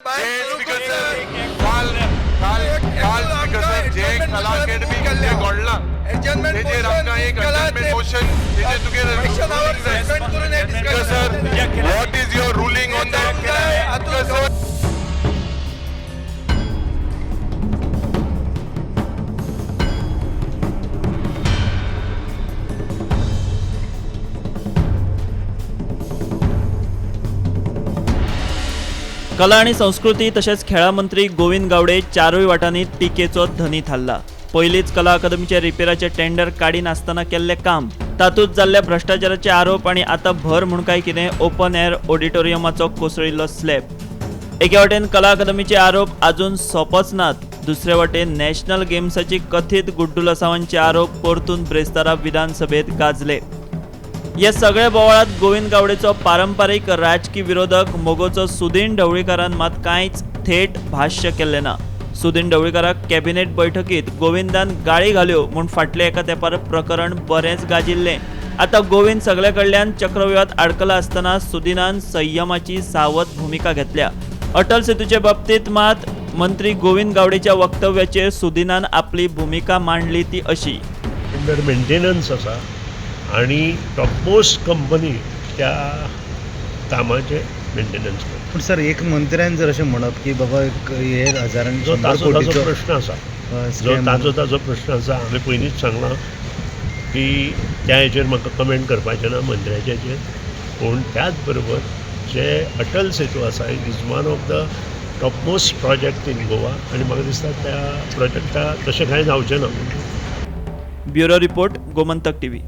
Speaker sir, काल काल काल स्पीकर सर, जे कला अकॅडमी जे घडलां तेजेर आमकां एक अडजर्नमेंट मोशन तेजेर तुगे. Speaker sir, what is your ruling on that, speaker sir? कला आनी संस्कृती तशेंच खेळां मंत्री गोविंद गावडे चारूय वाटांनी टिकेचो धनी थारला. पयलींच कला अकादमीचे रिपेराचे टेंडर काडिनासतना केल्लें काम, तातूंत जाल्ल्या भ्रश्टाचाराचे आरोप आनी आतां भर म्हूण काय कितें ओपन एअर ऑडिटोरियमाचो कोसळिल्लो स्लॅब. एके वटेन कला अकादमीचे आरोप आजून सोंपच नात, दुसरे वटेन नॅशनल गेम्साची कथीत गुड्डुलसावांचे आरोप परतून ब्रेस्तारा विधानसभेत गाजले. हे सगळे बोवाळात गोविंद गावडेचो पारंपारीक राजकी विरोधक मोगोचो सुदीन ढवळीकारान मात कांयच थेट भाश्य केल्लें ना. सुदीन ढवळीकाराक कॅबिनेट बैठकीत गोविंदान गाळी घाल्यो म्हूण फाटल्या एका तेंपार प्रकरण बरेंच गाजिल्लें. आतां गोविंद सगळे कडल्यान चक्रव्यूहात आडकला आसतना सुदीनान संयमाची सावध भुमिका घेतल्या. अटल सेतूचे बाबतींत मात मंत्री गोविंद गावडेच्या वक्तव्याचेर सुदीनान आपली भुमिका मांडली ती अशी. अंडर मेंटेनन्स आसा आनी टॉपमोस्ट कंपनी त्या कामाचें मेंटेनन्स करता. पूण सर, एक मंत्र्यान जर अशें म्हणप की बाबा एक हे हजारांनी जो शंबर ताजो ताजो कोटीचो प्रश्न आसा, जो स्कॅम. ताजो ताजो प्रश्न आसा, हांवें पयलींच सांगलां की त्या हेजेर म्हाका कमेंट करपाचें ना, मंत्र्याच्या हेजेर. पूण त्याच बरोबर जे अटल सेतू आसा, it is one of the topmost project in Goa आनी म्हाका दिसता त्या प्रोजेक्टा तशें कांय जावचें ना. Bureau report, Gomantak TV.